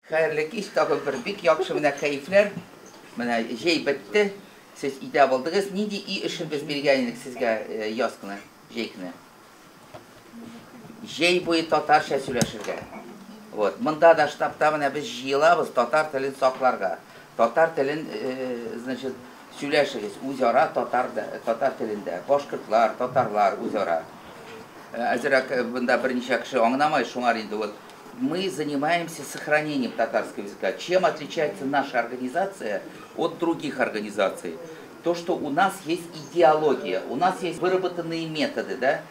Хәерле кич, тагын бер бик яхшы менә кәефләр. Менә җәй бетте. Сез өйдә булдыгыз. Нинди өй эшен без биргән идек сезгә яз көне, җәй көне? Җәй буе татарча сөйләшергә. Вот. Монда да штабта менә без җыелабыз татар телен сакларга. Татар телен, значит, сөйләшегез үзара татар татар телендә. Башкортлар, татарлар үзара. Әзрәк монда берничә кеше аңламай, шуңар инде вот мы занимаемся сохранением татарского языка. Чем отличается наша организация от других организаций? То, что у нас есть идеология, у нас есть выработанные методы, да,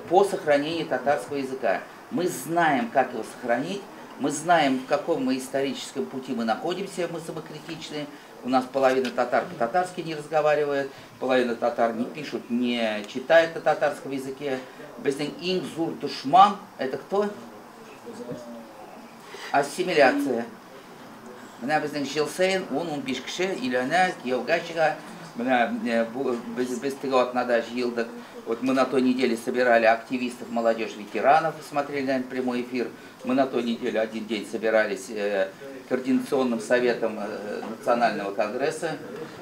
по сохранению татарского языка. Мы знаем, как его сохранить, мы знаем, в каком мы историческом пути мы находимся, мы самокритичны. У нас половина татар по-татарски не разговаривает, половина татар не пишут, не читают на татарском языке. Безнең иң зур дошман – это кто? Ассимиляция. Менә безнең ел саен 10-15 кеше өйләнә, кияүгә чыга. Менә без теге атнада җыелдык. Вот мы на той неделе собирали активистов, молодежь, ветеранов, смотрели, наверное, прямой эфир. Мы на той неделе один день собирались координационным советом Национального конгресса.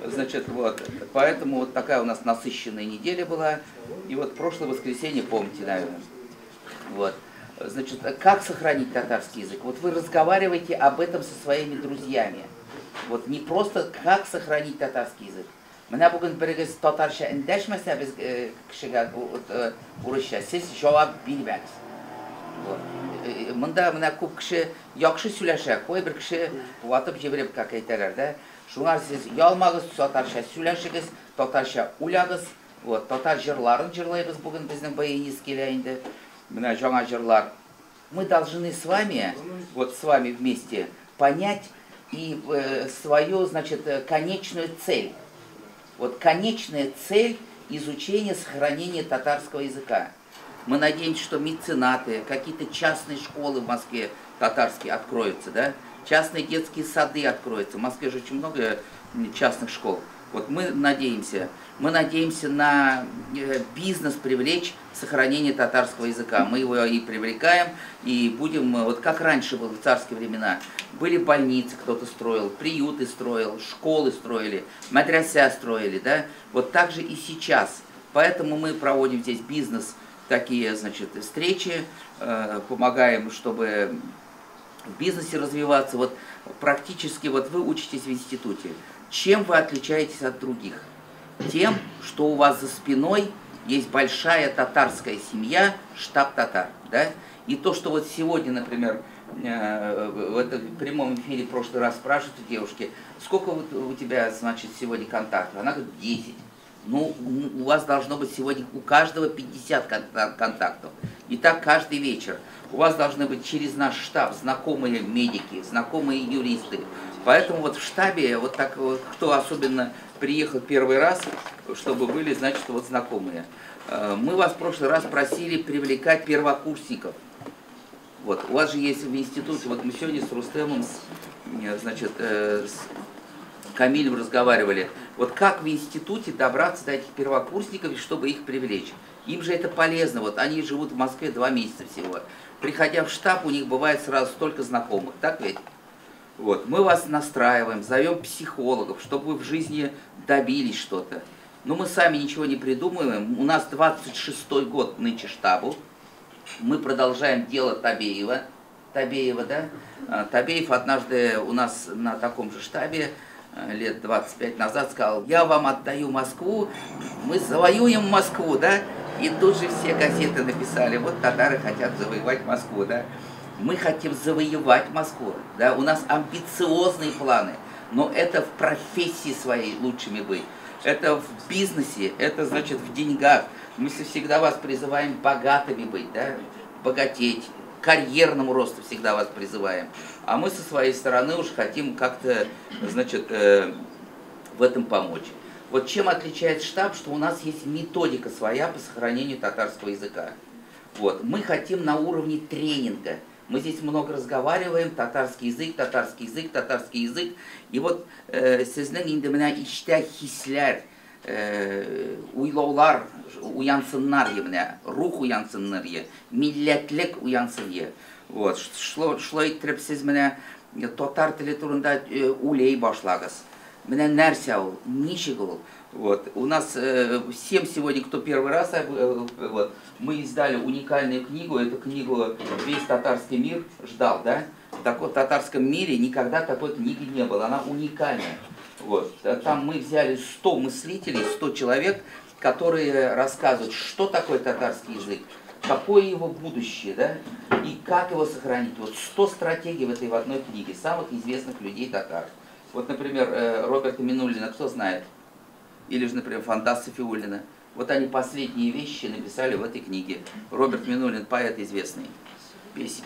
Значит, вот, поэтому вот такая у нас насыщенная неделя была. И вот прошлое воскресенье, помните, наверное. Вот. Значит, как сохранить татарский язык? Вот вы разговариваете об этом со своими друзьями. Вот не просто как сохранить татарский язык. Менә бүген берегез татарча эндәшмәсә без кешегә урысча, сез җавап бирмәгез. Вот. Монда менә күп кеше яхшы сөйләшә, кайбер кеше ватып җибәреп, как әйтәләр, да? Шуңа сез оялмагыз, татарча сөйләшегез, татарча уйлагыз. Вот, татар җырларын җырлайбыз бүген, безнең баянист килә инде. Менә яңа җырлар. Мы должны с вами, вот с вами вместе, понять и свою, значит, конечную цель. Вот конечная цель изучения, сохранения татарского языка. Мы надеемся, что меценаты, какие-то частные школы в Москве татарские откроются, да? Частные детские сады откроются. В Москве же очень много частных школ. Вот мы надеемся на бизнес привлечь сохранение татарского языка. Мы его и привлекаем, и будем, вот как раньше было в царские времена, были больницы, кто-то строил, приюты строил, школы строили, мәдрәсә строили, да? Вот так же и сейчас. Поэтому мы проводим здесь бизнес, такие, значит, встречи, помогаем, чтобы в бизнесе развиваться. Вот практически вот вы учитесь в институте. Чем вы отличаетесь от других? Тем, что у вас за спиной есть большая татарская семья, штаб татар. Да? И то, что вот сегодня, например, в этом прямом эфире в прошлый раз спрашивают у девушки, сколько вот у тебя, значит, сегодня контактов? Она говорит, 10. Ну, у вас должно быть сегодня у каждого 50 контактов. И так каждый вечер. У вас должны быть через наш штаб знакомые медики, знакомые юристы. Поэтому вот в штабе, вот так вот, кто особенно приехал первый раз, чтобы были, значит, вот знакомые. Мы вас в прошлый раз просили привлекать первокурсников. Вот, у вас же есть в институте, вот мы сегодня с Рустемом, значит, с Камилем разговаривали. Вот как в институте добраться до этих первокурсников, чтобы их привлечь? Им же это полезно, вот они живут в Москве 2 месяца всего. Приходя в штаб, у них бывает сразу столько знакомых, так ведь? Вот, мы вас настраиваем, зовем психологов, чтобы вы в жизни добились что-то. Но мы сами ничего не придумываем. У нас 26-й год нынче штабу. Мы продолжаем дело Табеева. Табеева, да? Табеев однажды у нас на таком же штабе лет 25 назад сказал: «Я вам отдаю Москву, мы завоюем Москву», да? И тут же все газеты написали: «Вот татары хотят завоевать Москву», да? Мы хотим завоевать Москву, да? У нас амбициозные планы, но это в профессии своей лучшими быть. Это в бизнесе, это, значит, в деньгах. Мы всегда вас призываем богатыми быть, да? Богатеть, карьерному росту всегда вас призываем. А мы со своей стороны уж хотим как-то, значит, в этом помочь. Вот чем отличает штаб, что у нас есть методика своя по сохранению татарского языка. Вот. Мы хотим на уровне тренинга. Мы здесь много разговариваем, татарский язык, татарский язык, татарский язык. И вот сезнең инде менә эчтә хисләр, уйлаулар уянсыннар менә, рух уянсыннар, милләтлек уянсын. Вот, шулай иттереп сез менә Татар теле турында уйлый башлагыз. Менә нәрсә ул, ничек ул. Вот. У нас всем сегодня, кто первый раз, вот, мы издали уникальную книгу. Эту книгу весь татарский мир ждал, да? В таком татарском мире никогда такой книги не было. Она уникальная. Вот. Там мы взяли 100 мыслителей, 100 человек, которые рассказывают, что такое татарский язык, какое его будущее, да, и как его сохранить. Вот 100 стратегий в этой в одной книге самых известных людей татар. Вот, например, Роберта Минуллина, кто знает? Или же, например, Фантаз Софиуллина. Вот они последние вещи написали в этой книге. Роберт Минуллин, поэт известный,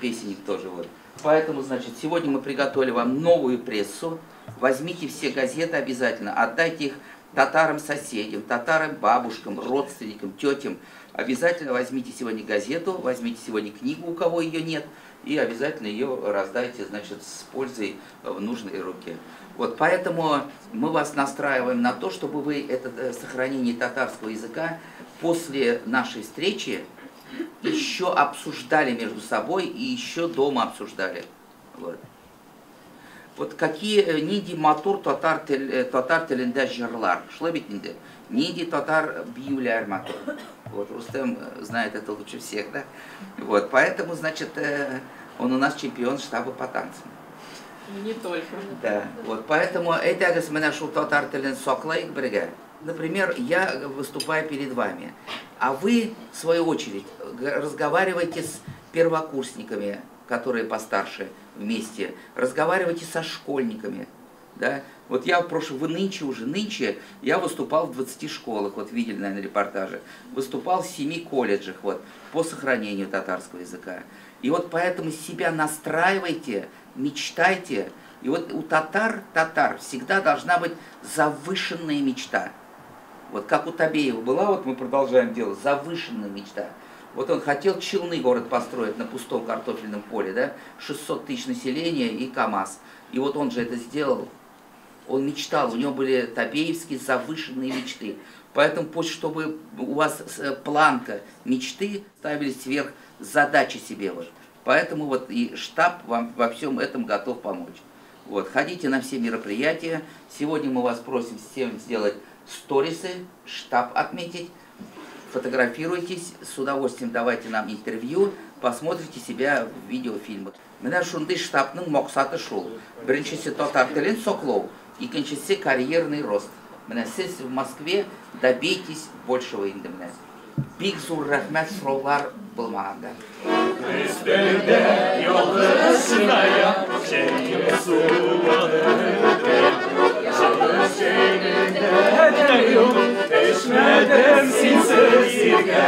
песенник тоже. Вот. Поэтому, значит, сегодня мы приготовили вам новую прессу. Возьмите все газеты обязательно, отдайте их татарам-соседям, татарам-бабушкам, родственникам, тетям. Обязательно возьмите сегодня газету, возьмите сегодня книгу, у кого ее нет, и обязательно ее раздайте, значит, с пользой в нужные руки. Вот поэтому мы вас настраиваем на то, чтобы вы это сохранение татарского языка после нашей встречи еще обсуждали между собой и еще дома обсуждали. Вот. Вот какие нинди матур татар телендә җырлар. Шулай бит инде. Нинди татар биюләр матур. Вот Рустем знает это лучше всех, да? Вот, поэтому, значит, он у нас чемпион штаба по танцам. Не только. Да, вот, поэтому әйдәгез менә шул татар телен саклыйк бергә. Например, я выступаю перед вами, а вы, в свою очередь, разговариваете с первокурсниками, которые постарше вместе, разговаривайте со школьниками. Да? Вот я в прошлом, нынче я выступал в 20 школах, вот видели, наверное, репортажи, выступал в 7 колледжах, вот, по сохранению татарского языка. И вот поэтому себя настраивайте, мечтайте. И вот у татар всегда должна быть завышенная мечта. Вот как у Табеева была, вот мы продолжаем делать, завышенная мечта. Вот он хотел Челны город построить на пустом картофельном поле, да, 600 тысяч населения и КАМАЗ. И вот он же это сделал. Он мечтал, у него были табеевские завышенные мечты. Поэтому пусть, чтобы у вас планка мечты ставили сверх задачи себе. Вот. Поэтому вот и штаб вам во всем этом готов помочь. Вот, ходите на все мероприятия. Сегодня мы вас просим всем сделать сторисы, штаб отметить. Фотографируйтесь, с удовольствием давайте нам интервью, посмотрите себя в видеофильмах. Менә шундый штабның максаты шул. Беренчесе татар телен саклау, икенчесе карьерный рост. Менә сез в Москве добейтесь большего инде менә. Бик зур рәхмәт, сораулар булмаганда. Өстәлдә ялгыз чынаяк, чәйгә Эчмәдем синсез иргә,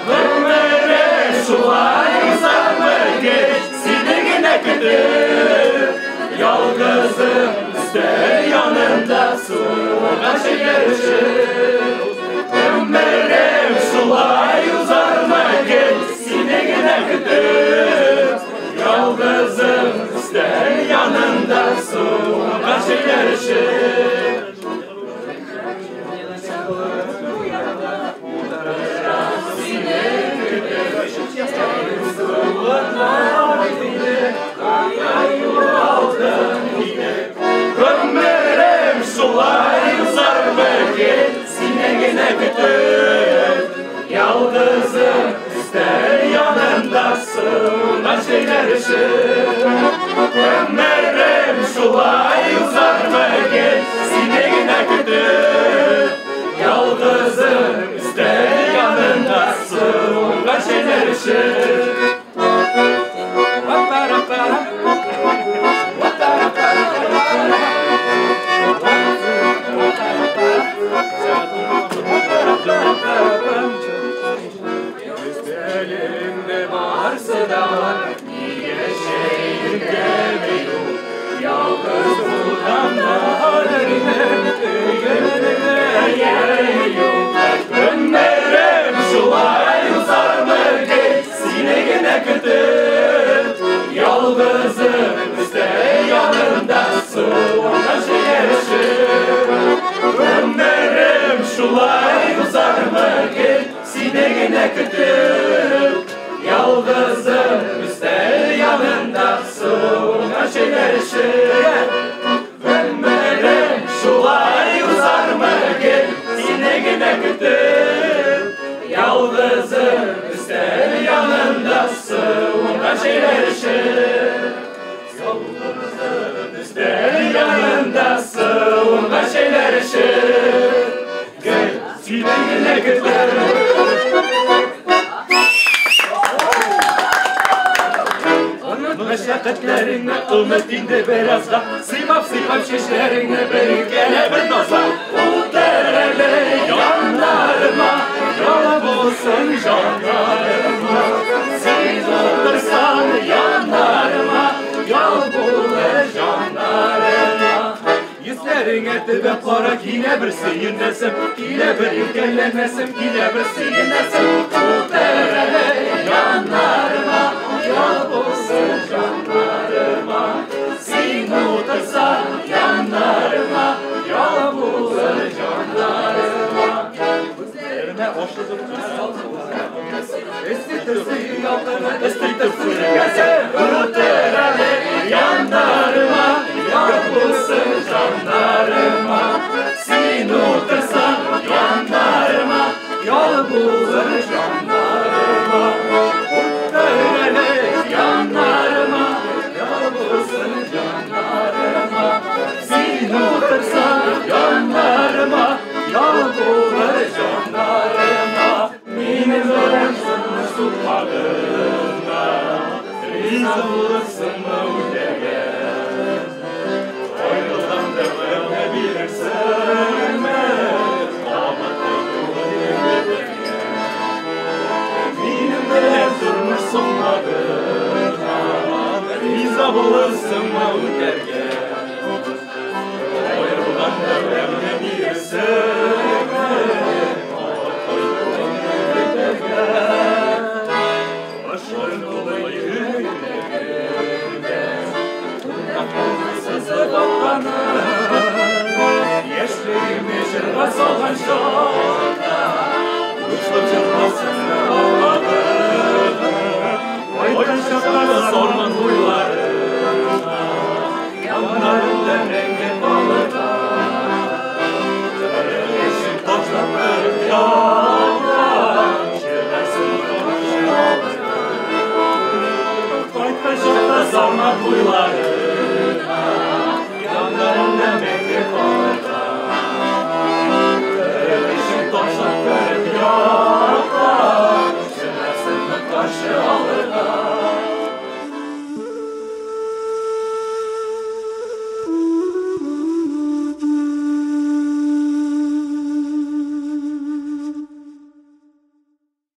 гомерем шулай узармы кич, сине генә көтеп. Ялгызым өстәл янында суга чәйләр эчеп. Гомерем шулай узармы кич, сине генә көтеп. Ялгызым өстәл янында суга чәйләр эчеп. Гомерем шулай узармы кич, сине генә көтеп. Ялгызым өстәл янында суга чәйләр эчеп. Гомерем шулай узармы кич, сине генә көтеп. Ялгызым өстәл янында суга чәйләр эчеп. Өстәлемдә барсы да бар, нигә чәй дәмим? Ялгыз булганда Гомерем шулай узармы кич, сине генә көтеп. Ялгызым өстәл янында суга чәйләр эчеп. Гомерем шулай узармы кич, сине генә көтеп. Ялгызым өстәл янында суга чәйләр эчеп. Өстәл янында суынган чәйләр эчеп, гел сине генә көтәм. Мәшәкатьләреңне оныт инде беразга, сыйпап-сыйпап чәчләреңне бер иркәлә, бер назла. Утыр әле яннарыма, ял булсын җаннарыма. Син утырсаң яннарыма, ял булыр җаннарыма. Йөзләреңә төбәп кара, килә бер сөенәсем, килә бер иркәләнәсем, килә бер сөенәсем. Утыр әле яннарыма, ял булсын җаннарыма. Син утырсаң яннарыма, ял булыр җаннарыма. Үзләренә Утыр әле яннарыма, ял булсын җаннарыма. Син утырсаң яннарыма, ял булыр җаннарыма. Утыр әле яннарыма, ял булсын җаннарыма. Син утырсаң яннарыма, ял булыр җаннарыма. Минем белән сукмагыңа, риза булырсыңмы үтәргә? Аерылган дәүрәмне бирерсеңме? Кабат кайтуыңны көтәргә. Минем белән тормыш сукмагыңа, риза булырсыңмы үтәргә? Аерылган дәүрәмне бирерсеңме? Кабат кайтуыңны көтәргә. Башларым тулы йөрәгемдә, сызып акканы, яшьлегемне җырга салган чакта, кушылып җырласын алладым. Кайткан чакта сарган буйларында.